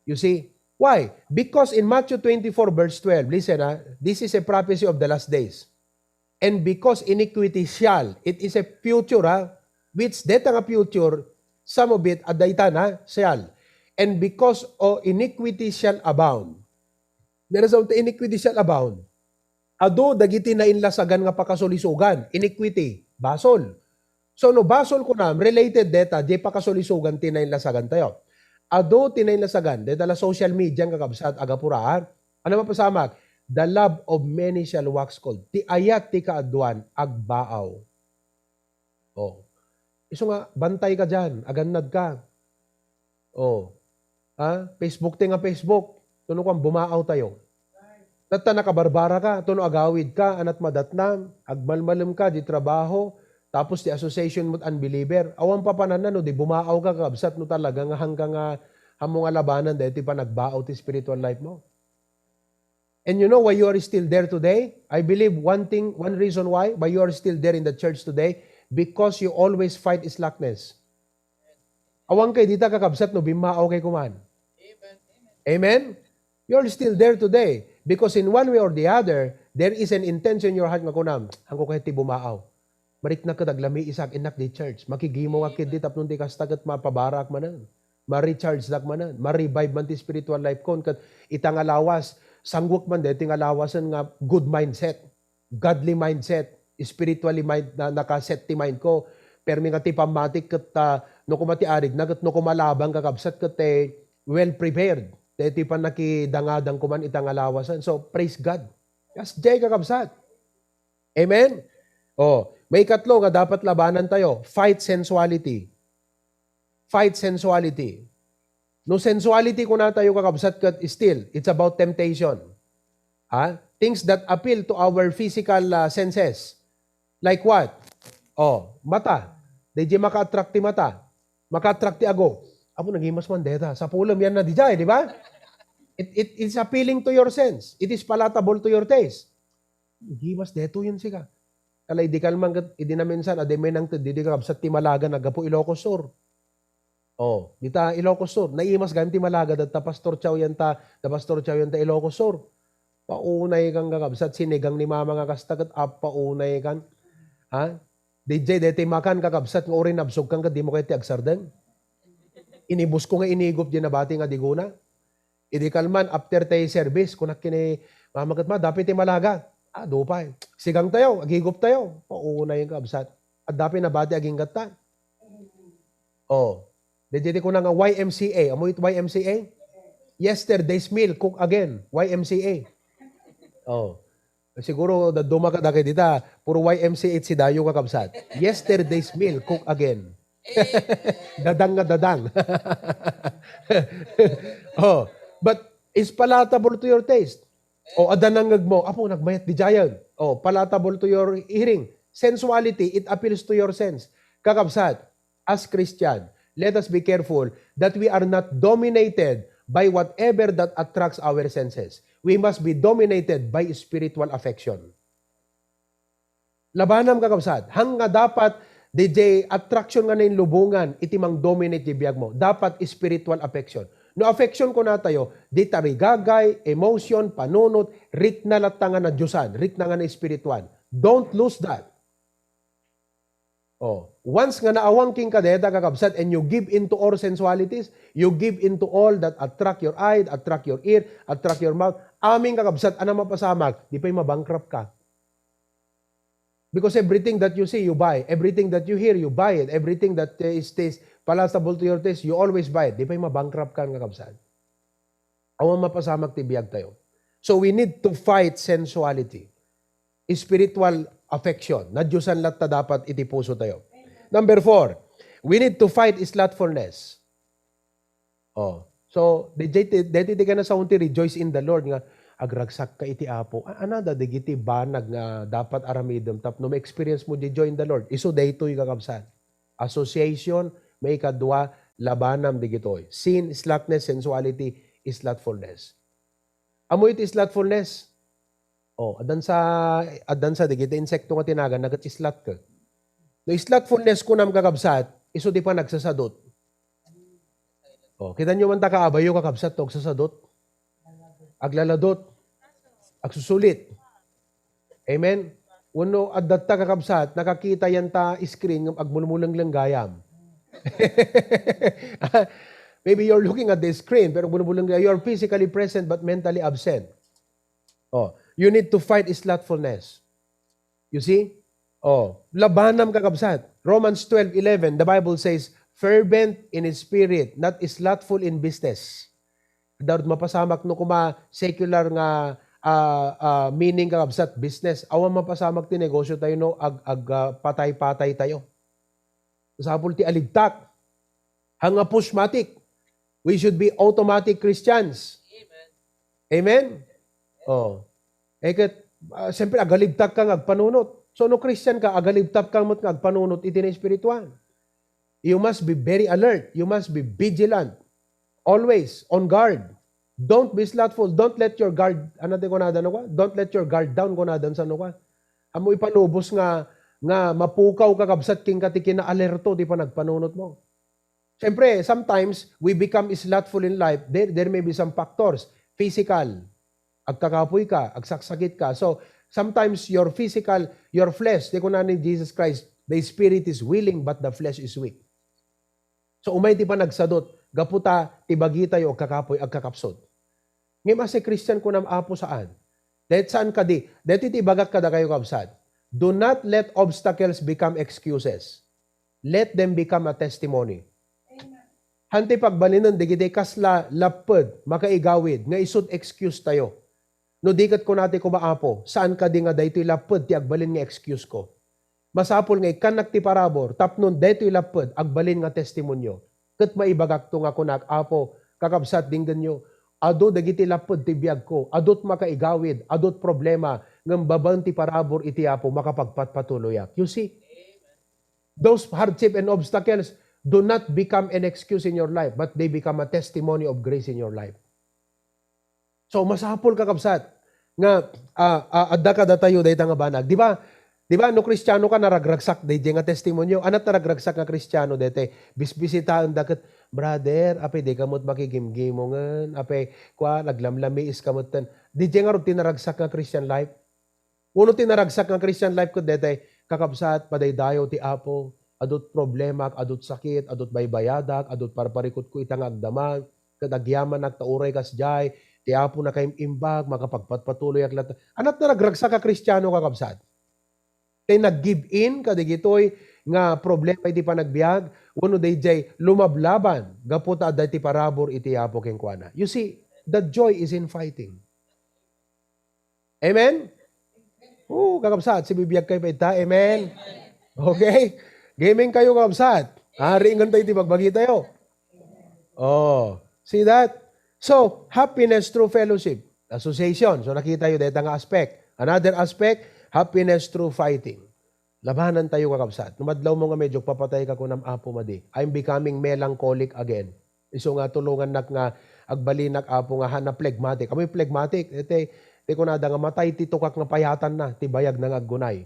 You see? Why? Because in Matthew twenty-four verse twelve, listen, ha, this is a prophecy of the last days. And because iniquity shall, it is a future, ha, which deta nga future, some of it, adda itan, ha, shall. And because o iniquity shall abound. There is iniquity shall abound. Adu dagiti nainlasagan nga pakasulisugan, iniquity, basol. So, no basol kunam, related deta, di pakasulisugan ti nainlasagan tayo. Adu ti nainlasagan, deta la social media nga kabsat, agapuraan. Ano mapasamak? The love of many shall wax cold. Ti ayat ti kaaduan, agbaaw. Oh. Isu nga, bantay ka diyan, agannad ka. Oh. Ha? Facebook ti nga Facebook. Tuno kuan, bumaaw tayo. Tatta nakabarbara ka, tuno agawid ka, anat madatnam, agmalmalem ka, di trabaho, tapos ti association mo't unbeliever. Awan papananna no di bumaaw ka, kabsat, no talaga nga hangka nga hamo nga labanan, dahil ti panagbaaw ti spiritual life mo. And you know why you are still there today? I believe one thing, one reason why, why you are still there in the church today, because you always fight slackness. Awan kay dita kakabsat no bimmaaw kay kuman. Amen? You're still there today because in one way or the other, there is an intention in your heart nga kunam, hangko kay ti bumaaw. Mariknak ket aglami isak innak di church. Makigimo ak ket di tapno di kasta ket mapabarak manen. Ma-recharge dak manen. Ma-revive man ti spiritual life kon ket ita nga lawas, sangwek man deti nga lawasen nga good mindset, godly mindset, spiritually mind, na nakaset ti mind ko. Permi nga ti pammatik ket, ah, no kuma ti arig na ket no kuma labang kakabsat ket, eh, well prepared. Deti panakidangadang kuman ita nga lawasen. So, praise God. Yes, jay kakabsat. Amen? Oh, may katlo nga dapat labanan tayo. Fight sensuality. Fight sensuality. No sensuality kuna tayo kakabsat ket still, it's about temptation. Ha? Things that appeal to our physical, ah, senses. Like what? Oh, mata. Di maka-attract ti mata. Maka-attract ti ago. Apo, nagimas man deta. Sapulem yan na dijay, di ba? It, it, it's appealing to your sense. It is palatable to your taste. Gimas detoy yun sika. Kalay di kalman ket idi naminsan, adi may nangted, di, di kabsat ti Malaga, naggapu Ilocos Sur. Oh, dita Ilocos Sur, naimas gayam ti Malaga, datta Pastor Chow yan ta, da Pastor Chow yan ta Ilocos Sur. Paunay kan kakabsat, sinigang ni mama nga kasta ket appaunay kan. Ha? Dijay, deti makan kakabsat nga uri nabsog kan ket di mo kay ti agsardeng. Inibus ko nga inigup di nabati nga diguna. Idi kalman, after tay service, kunak kini mama ket ma, dapay ti Malaga. Ah, dupay. Sigang tayo, agigup tayo. Paunay nga kabsat. Adda pay nabati aginggatta. Oh. Dagiti kuna nga Y M C A. Amo it Y M C A? Yesterday's meal, cook again. Y M C A. Oh. Siguro, dadduma ka dagiti ta, puro Y M C A ti dayo nga kabsat. Yesterday's meal, cook again. Dadang nga dadang. Oh, but it's palatable to your taste. Oh, adda nangngeg mo, "Apo, nagmayat di jayan." Oh, palatable to your hearing. Sensuality, it appeals to your sense. Kakabsat, as Christian, let us be careful that we are not dominated by whatever that attracts our senses. We must be dominated by spiritual affection. Labanam, kakabsat, hangga dapat diay attraction nga nainlubongan iti mangdominate di biag mo. Dapat spiritual affection. No affection kuna tayo, di tarigagay, emotion, panunot, rikna latta nga nadiosan, rikna nga naespirituan. Don't lose that. Oh, once nga naawang kenka dayta, kakabsat, and you give into all sensualities, you give into all that attract your eye, attract your ear, attract your mouth, amin, kakabsat, a mapasamak, di pay mabankrupt ka. Because everything that you see, you buy. Everything that you hear, you buy it. Everything that, uh, is taste, palatable to your taste, you always buy it. Di pay mabankrupt ka, kakabsat. Awan mapasamak ti biag tayo. So we need to fight sensuality. Spiritual affection. Nadiosan latta dapat iti puso tayo. Number four, we need to fight slothfulness. Oh. So, diay ti, diay ti kanasaon ti rejoice in the Lord nga agragsak ka iti Apo. A-, anada dagiti banag nga dapat aramidem tapno ma-experience mo di joy in the Lord. Isu daytoy, kakabsat. Association, maikadua, labanam digitoy. Sin, slackness, sensuality, slothfulness. Amo iti slothfulness. Oh, addan sa, addan sa dagiti insekto nga tinaganna ket sloth ket. No slothfulness kunam, kakabsat, isu ti panagsasadot. Oh, kita nyo man ta kaabayo, kakabsat, to agsasadot. Aglaladot. Agsusulit. Amen? Wenno, addatta, kakabsat, nakakita yan ta screen ngem agmulmulengleng gayam. Maybe you're looking at the screen, pero agmulmulengleng gayam. You're physically present but mentally absent. Oh, you need to fight slothfulness. You see? Oh, labanam, kakabsat. Romans twelve eleven, the Bible says, "Fervent in spirit, not slothful in business." Daw mapasamak no kuma secular nga, ah, ah, meaning, kakabsat, business. Awan mapasamak ti negosyo tayo no ag-, ag-, ah, patay-patay tayo. Masapul ti aligtak. Hanga pushmatic. We should be automatic Christians. Amen? Oh. Eh, ket, ah, siyempre, agalibtak ka nga agpanunot. So, no Christian ka, agalibtak ka met nga agpanunot iti naespirituan. You must be very alert. You must be vigilant. Always on guard. Don't be slothful. Don't let your guard, ano ti kunada no kwa? Don't let your guard down, kunada sa no kwa? Ammo ipalubos nga, nga mapukaw, kakabsat, kenka ti kinaalerto ti panagpanunot mo. Siyempre, sometimes, we become slothful in life. There, there may be some factors. Physical. Agkakapoy ka, agsaksakit ka. So, sometimes your physical, your flesh, ti kuna ni Jesus Christ, "The spirit is willing, but the flesh is weak." So, umay ti panagsadut, gapu ta ti bagitayo agkakapoy, agkakapsut. Ngem as a Christian, kunam, Apo, saan. Dahil saan kadi? Dahil iti ibagak kadakayo, kabsat. Do not let obstacles become excuses. Let them become a testimony. Hantay pagbalinen dagiti kasla lapped, makaigawid, nga isut excuse tayo. No di ket kuna ti kuma, Apo, saan kadi nga daytoy lapped ti agbalin nga excuse ko? Masapul nga ikkannak ti parabur tapno daytoy lapped agbalin nga testimonio. Ket maibagakto nga kunak, Apo, kakabsat, dinggenyo, adu dagiti lapped ti biagko, adut makaigawid, adut problema, ngem babaen ti parabur iti Apo, makapagpatpatuloyak. You see? Those hardship and obstacles do not become an excuse in your life, but they become a testimony of grace in your life. So, masapul, kakabsat, nga, ah, ah, adda kadatayo dayta nga banag. Di ba? Di ba, no Kristiano ka, naragragsak dayjay nga testimonio. Anat naragragsak nga Kristiano daytay? Bisbisitaenda ket, "Brother, apay dika met makigimgimongen? Apay, kua, naglamlamiis ka metten." Dayjay ngarud ti naragsak nga Christian life. Wenno ti naragsak nga Christian life ket daytay, kakabsat, padaydayaw ti Apo, adut problema, adut sakit, adut baybayadak, adut parparikutko ita nga agdama, ket agyamanak ta uray kasdiay, ti Apo nakaim-imbag, makapagpatpatuloyak latta. Anat naragragsak a Kristiano, kakabsat. Tay nag-give in kadigitoy nga problema iti panagbiag, wenno dayjay lumablaban gapu ta adda ti parabur iti Apo kenkuana. You see, the joy is in fighting. Amen? Oo, kakabsat, sibibiag kayo pa ita. Amen? Okay? Gaming kayo, kakabsat. Ah, ringen tayo ti bagbagi tayo. Oh, see that? So, happiness through fellowship. Association. So, nakita yo dayta nga aspect. Another aspect, happiness through fighting. Labanan tayo, kakabsat. No madlaw mo nga medyo papatay ka, kunam, "Apo, madi. I'm becoming melancholic again." Isu nga tulongannak nga agbalinak, Apo, nga hana phlegmatic. Amoy phlegmatic? Iti, ti kunada nga matay ti tukak nga payatanna, ti bayagna nga aggunay.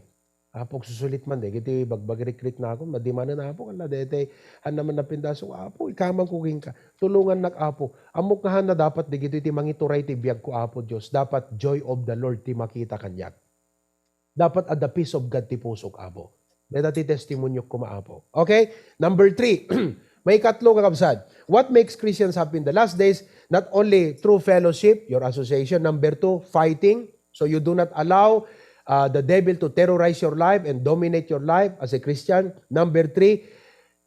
Apo, agsusulit man, dagiti bagbagrikriknakon, madi manen, Apo, kala daytay, hana man napindaso, Apo, ikamanko kenka. Tulongannak, Apo. Ammok nga hana dapat dagitoy ti mangituray ti biagko, Apo Dios. Dapat joy of the Lord ti makita kaniak. Dapat adda peace of God ti pusok, Apo. Dayta ti testimonyok koma, Apo. Okay? Number three. Maikatlo, kakabsat. What makes Christians happy in the last days? Not only through fellowship, your association. Number two, fighting. So you do not allow, uh, the devil to terrorize your life and dominate your life as a Christian. Number three,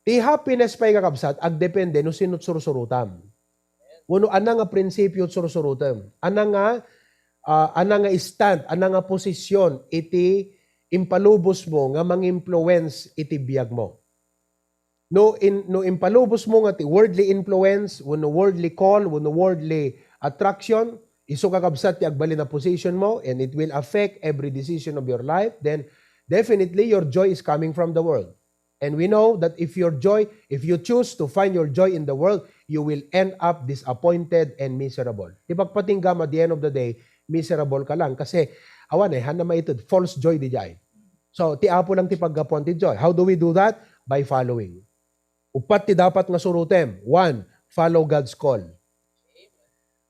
ti happiness pay, kakabsat, agdepende no sino sursurutam. Wenno, ana nga prinsipyo sursurutem? Ana nga, ah, ana nga stand, ana nga posisyon iti impalubos mo nga mangimpluwens iti biag mo? No in-, no impalubos mo nga ti worldly influence, wenno worldly call, wenno worldly attraction, isu, kakabsat, ti agbalin a position mo, and it will affect every decision of your life, then definitely your joy is coming from the world. And we know that if your joy, if you choose to find your joy in the world, you will end up disappointed and miserable. Ti pagpatinggam, at the end of the day, miserable ka lang. Kasi, awan eh, hana maited, false joy diay. So, ti Apo lang ti paggapuan ti joy. How do we do that? By following. Uppat ti dapat nga surutem. One, follow God's call.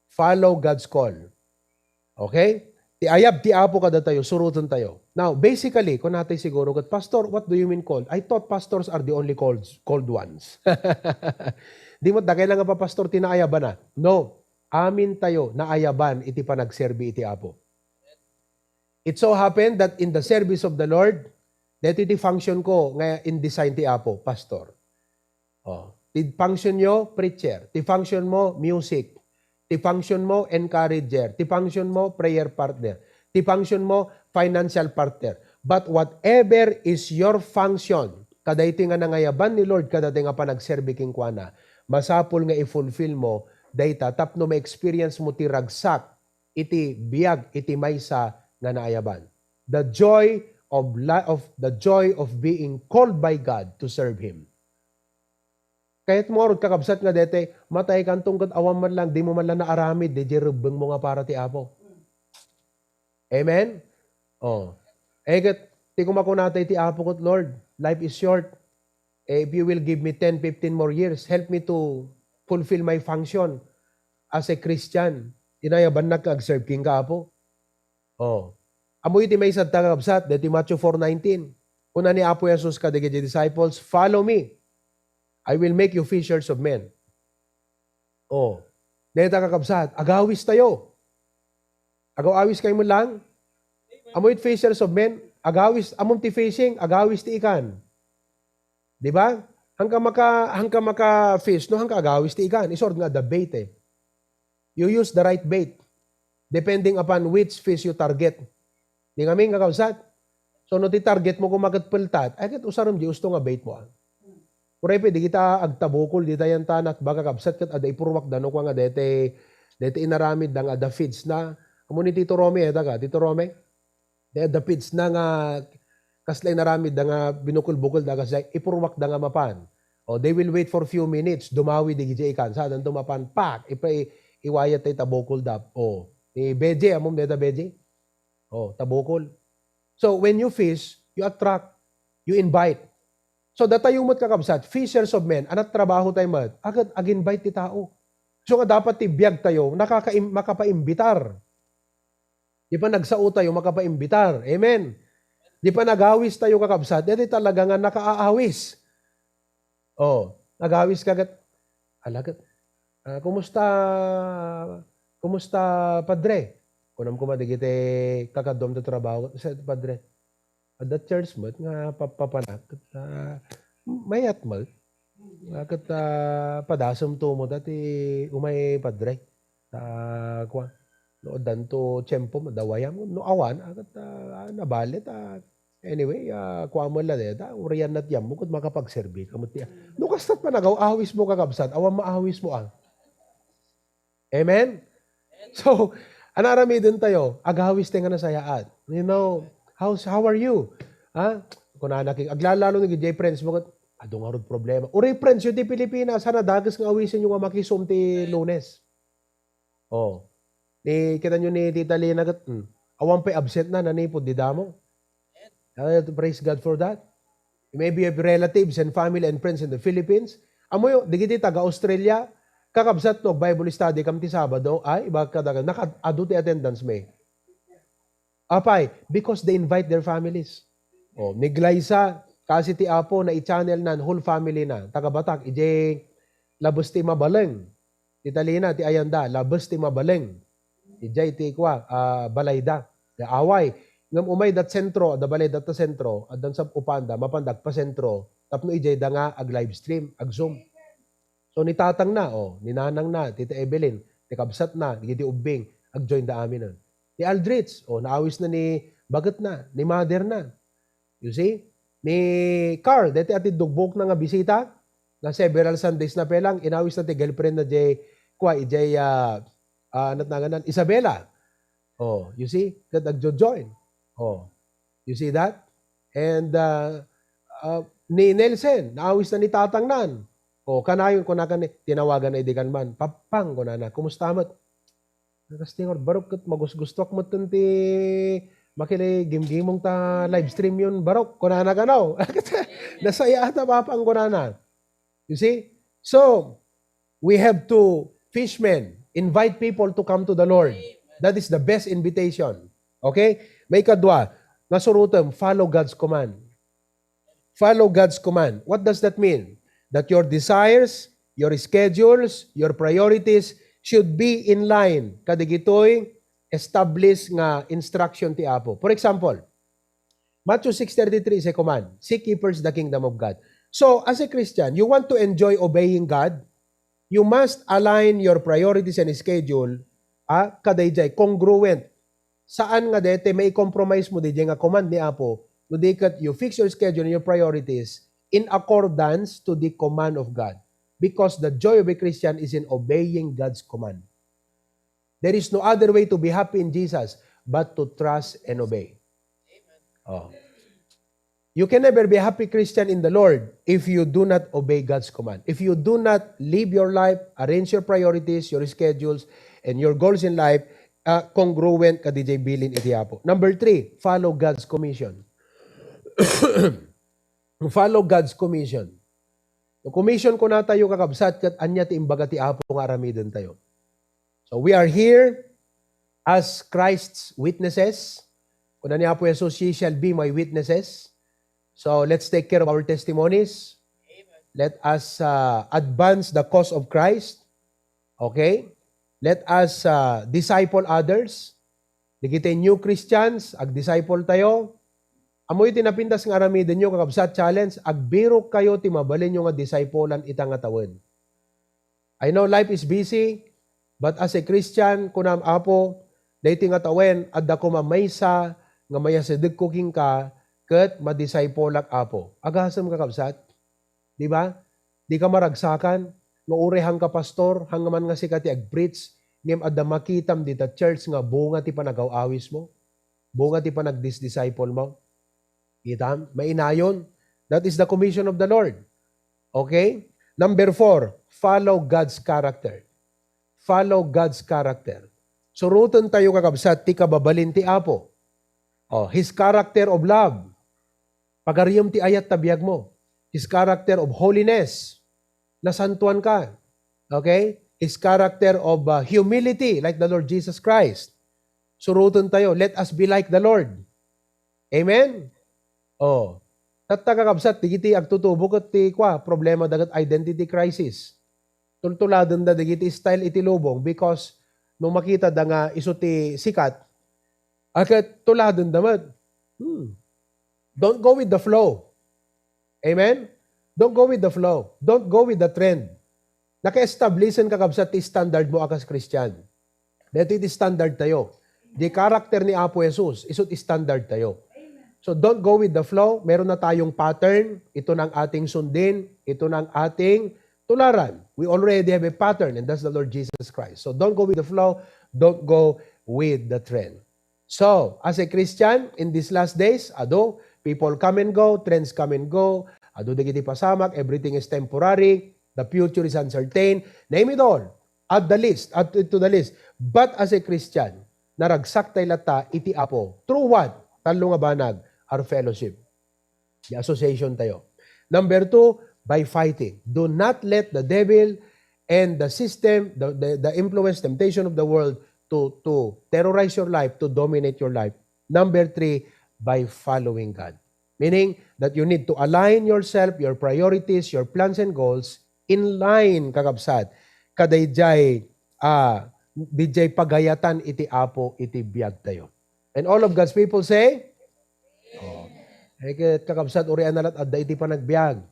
Follow God's call. Okay? Ti ayab ti Apo kadatayo, surotentayo. Now, basically, kunatay siguro ket, "Pastor, what do you mean called? I thought pastors are the only called, called ones." Di met dakay lang nga papastor ti naayabana. No. Amintayo naayaban iti panagserbi iti Apo. It so happened that in the service of the Lord, daytoy ti function ko nga in-design ti Apo, pastor. Oh, ti function yo, preacher. Ti function mo, music. Ti function mo, encourager. Ti function mo, prayer partner. Ti function mo, financial partner. But whatever is your function, kadaytoy nga nangayaban ni Lord kadaytoy nga panagserbi kenkuana, masapul nga i-fulfill mo dayta tapno ma-experience mo ti ragsak iti biag iti maysa nga naayaban. The joy of li-, of the joy of being called by God to serve Him. Kayat mo ngarud, kakabsat, nga daytoy, matay kanton ket awan man lang, di mo man lang naaramid, di rebbeng mo nga para ti Apo. Amen? Oh. Eh, ket, ti kumakunatay ti Apo ket, "Lord, life is short. Eh, if you will give me ten, fifteen more years, help me to fulfill my function as a Christian." Inayabannak nga agserve kenka, Apo. Oh. Ammoyo ti maysa, kakabsat, daytoy Matthew four nineteen. Kuna ni Apo Jesus kadagiti disciples, "Follow me. I will make you fishers of men." Oh. Dayta, kakabsat, agawistayo. Agaw-awis kayo man lang. Ammoyo ti fishers of men, agawis, ammom ti fishing, agawis ti ikan. Di ba? Hangka maka-, hangka maka-fish, no, hangka agawis ti ikan. Isur nga adda bait, eh. You use the right bait depending upon which fish you target. Di ngamin, kakabsat? So, no ti target mo koma ket peltat, ay ket usarem di usto nga bait mo, ah. Uray pay, di kita agtabukol dita yan tanat, baka, kabsat, ket adda ipurwakda no kua nga dete, dete inaramidda nga adda feeds na. Amo ni Tito Rome, eta ka, Tito Rome? Dayta feeds na nga kasla inaramidda nga binukulbukolda, kasla ipurwakda nga mapan. O, they will wait for few minutes, dumawi di gidi ikan, saadanto mapan, pak! Ipa-, iwayat tay tabukolda. O, ni Beje, ammom dayta Beje? O, tabukol. So, when you fish, you attract, you invite. So, datayo met, kakabsat, fishers of men, ania ti trabaho tayo met? Agat, ag-invite ti tao. So nga dapat ti biag tayo, nakaka-, makapaimbitar. Di panagsao tayo makapaimbitar. Amen. Di panagawis tayo, kakabsat. Daytoy talaga nga nakaawis. O, nagawis ka ket, ala ket, ah, "Kumusta, kumusta, Padre?" Kunam koma dagiti kakaduam ti trabaho, "Sa, Padre, adda church met nga papapanak ket, ah, mayat met. Ah, ket, ah, padasemto met ti umay, Padre." Ta, kua, no, addanto tiempo, madawayam, no, awan, agat, ah, nabali, ta, anyway, ah, kua mo la deta, urian na tiemmo, ket makapagserbi ka met ti, no, kasta panagaw-awis mo, kakabsat, awan maawis mo, ah. Amen? So, ania aramiden tayo, agawis tayo nga nasayaat. You know, how's, how are you? Ha? Kunana, king-, aglalalo ni J friends mo, ket, adu ngarud problema. Uray friends, yung ti Pilipinas, sana dages nga awisen yung nga makisum ti Lunes. Oh. Ni, kita nyo ni Tita Lina ket, hmm, awan pay absent na, nanipod, di damo. Ah, praise God for that. Maybe you have relatives and family and friends in the Philippines. Amo yo, digiti taga-Australia, kakabsat no, Bible study kam ti Sabado, ay, iba kadaga, naka-, adu ti attendance mi. Apay, because they invite their families. Oh, ni Glyza, kasi ti Apo na i-channel nan whole family na, taga Batak, ije labes ti mabaleng. Ti Tita Lina, ti ayanda, labes ti mabaleng. Idiay ti kua, ah, balayda. Nga away. Ngem umay dat sentro, adda balayda ta sentro, addan sa upanda, mapanda agpasentro, tapno idiayda nga ag-livestream, ag-Zoom. So, ni tatang na, oh, ni nanang na, Tita Evelyn, ni kabsat na, digiti ubbing, ag-join da amin. Ni Aldrich, oh, naawis na ni baget na, ni mother na. You see? Ni Carl, deti ati dugbok na nga bisita, na several Sundays na pelang, inawis na ti girlfriend na jay, kwa, ijay, ah, ah, anat nanganan, Isabela. Oh, you see? Ket agjo-join. Oh, you see that? And, ah, ah, ni Nelson, naawis na ni tatang nan. Oh, kanayon, kunakan ni, tinawagan na idi kan man. "Pappang," kunana, "kumusta met?" Kas tingor, "Barok, ket magusgustuak metten ti makili gimgimong ta livestream yon, Barok," kunana kano. "Nasayaat a, Pappang," kunana. You see? So, we have to, fishmen, invite people to come to the Lord. That is the best invitation. Okay? Maikadua, nga surotem, follow God's command. Follow God's command. What does that mean? That your desires, your schedules, your priorities should be in line kadagitoy established nga instruction ti Apo. For example, Matthew six thirty-three is a command, "Seek ye first the kingdom of God." So, as a Christian, you want to enjoy obeying God, you must align your priorities and schedule, ah, kadayjay, congruent. Saan nga dete mai-compromise mo dayjay nga command ni Apo, no di ket you fix your schedule and your priorities in accordance to the command of God. Because the joy of a Christian is in obeying God's command. There is no other way to be happy in Jesus but to trust and obey. Oh. You can never be a happy Christian in the Lord if you do not obey God's command. If you do not live your life, arrange your priorities, your schedules, and your goals in life uh, congruent kadayjay bilin iti Apo. Number three, follow God's commission. Follow God's commission. No commission kunatayo, kakabsat, ket ania ti imbaga ti Apo nga aramidentayo? So we are here as Christ's witnesses. Kuna ni Apo Jesus, "Ye shall be my witnesses." So let's take care of our testimonies. Let us uh, advance the cause of Christ. Okay? Let us uh, disciple others. Dagiti new Christians, agdisciple tayo. Ammoyo ti napintas nga aramidenyo, kakabsat, challenge, agbirok kayo ti mabalinyo nga disciple-an ita nga tawen. I know life is busy, but as a Christian, kunam, "Apo, daytoy nga tawen, adda koma maysa nga mayasidegko kenka ket madisciple-ak, Apo." Agasem, kakabsat. Di ba? Di ka maragsakan nga uray hangka pastor, hangman nga sika ti agpreach, ngem adda makitam dita church nga bunga ti panagaw-awis mo, bunga ti panagdisdisciple mo. Kita? Mainayon. That is the commission of the Lord. Okay? Number four, follow God's character. Follow God's character. Suroten tayo, kakabsat, ti kababalin ti Apo. Oh, His character of love. Pagariyem ti ayat ta biag mo. His character of holiness. Nasantuan ka. Okay? His character of uh, humility, like the Lord Jesus Christ. Suroten tayo. Let us be like the Lord. Amen? Oh. Tatta, kakabsat, digiti agtutubo ket ti kua, problema daket identity crisis. Tultuladenda dagiti style iti lubong because no makitada nga isu ti sikat, a ket tuladenda met. Hmm. Don't go with the flow. Amen? Don't go with the flow. Don't go with the trend. Naka-establisen, kakabsat, ti standard mo a kas Christian. Daytoy ti standard tayo. Di character ni Apo Jesus, isu ti standard tayo. So don't go with the flow. Meron na tayong pattern. Ito na ang ating sundin. Ito na ang ating tularan. We already have a pattern, and that's the Lord Jesus Christ. So don't go with the flow. Don't go with the trend. So, as a Christian, in these last days, adu, people come and go, trends come and go, adu dagiti pasamak, everything is temporary, the future is uncertain, name it all. Add the list, add to, to the list. But as a Christian, naragsak tayo latta iti Apo. Through what? Tallo nga banag, our fellowship. The association tayo. Number two, by fighting. Do not let the devil and the system, the, the, the influence, temptation of the world to, to terrorize your life, to dominate your life. Number three, by following God. Meaning that you need to align yourself, your priorities, your plans and goals in line, kakabsat. Kadayjay, ah, dijay pagayatan iti Apo iti biag tayo. And all of God's people say, Oh. Eh, ket kakabsat, uray a nalat adda iti panagbiag.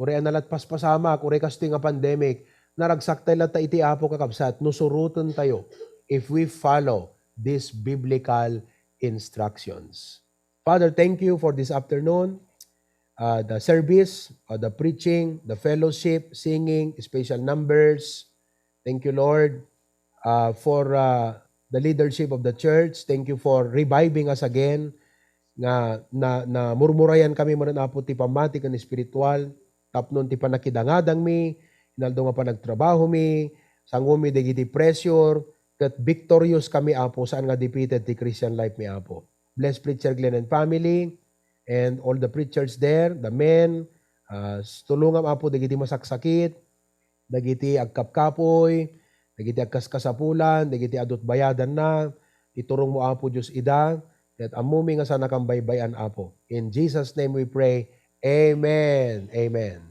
Uray a nalat paspasamak, uray kastoy nga pandemic, naragsak tayo latta iti Apo, kakabsat, no suroten tayo if we follow these biblical instructions. Father, thank you for this afternoon, uh, the service, uh, the preaching, the fellowship, singing, special numbers, Thank you, Lord, uh, for uh, the leadership of the church. Thank you for reviving us again. Nga na, namurmurayan kami manen, Apo, ti pammati ken espiritual tapnon ti pannakidangadangmi, inaldo nga panagtrabahomi, sangomi dagiti pressure, ket victorious kami, Apo, saan nga defeated ti Christian life mi, Apo. Bless Preacher Glenn and family, and all the preachers there, the men, uh, tulongam, Apo, dagiti masaksakit, dagiti agkapkapoy, dagiti agkaskasapulan, dagiti adu ti bayadanna, Iturongmo, Apo Dios, ida, ket ammomi nga saanakami baybay-an, Apo. In Jesus' name we pray. Amen. Amen.